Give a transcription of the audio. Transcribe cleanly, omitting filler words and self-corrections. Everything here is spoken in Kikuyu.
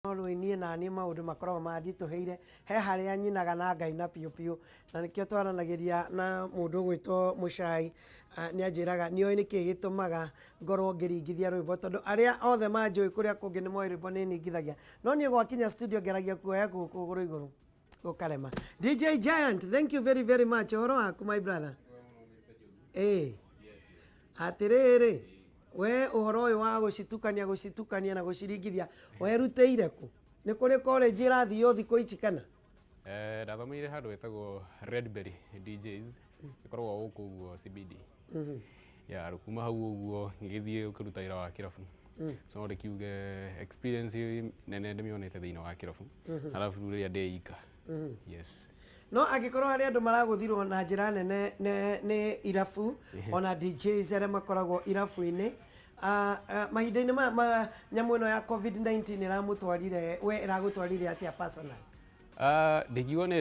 No rĩu niĩ naniĩ maũndũ makoragwo manditũhĩire, he harĩa nyinaga na ngaina piũ piũ, na nĩkĩo twaranagĩria na mũndũ ũgwĩtwo Mũcai, nĩ anjĩraga nĩ oĩ nĩkĩ gĩtũmaga ngorwo ngĩringithia rwĩmbo, tondũ arĩa othe manjũĩ kũrĩa kũngĩ nĩ moĩ rwĩmbo nĩ ningithagia, no niĩ gwakinya studio ngeragia kuoya kũgũrũ igũrũ gũkarema. DJ Giant, thank you very very much, ũhoro waku, my brother? Ĩĩ, atĩrĩrĩ, we ũhoro ũyũ wa gũcitukania gũcitukania na gũciringithia werutĩire kũ? Nĩ kũrĩ college ĩrathio thikũ ici kana? Ndathomeire handũ hetagwo Redberry DJs, ĩkoragwo gũkũ ũguo CBD. Ya rĩu kuma hau ũguo ngĩgĩthiĩ kũruta wĩra wa kĩrabu. So no ndĩkiuge experience nene ndĩmĩonete thĩinĩ wa kĩrabu. Arabu rĩu rĩrĩa ndĩ ika. Yes. No angĩkorwo harĩ andũ maragũthirwo na njĩra nene nĩ irabu ona DJs arĩa makoragwo irabu-inĩ, mahinda-inĩ maya ma nyamũ ĩno ya COVID-19 ĩramũtwarire, we ĩragũtwarire atĩa personal? Ndingiuga nĩ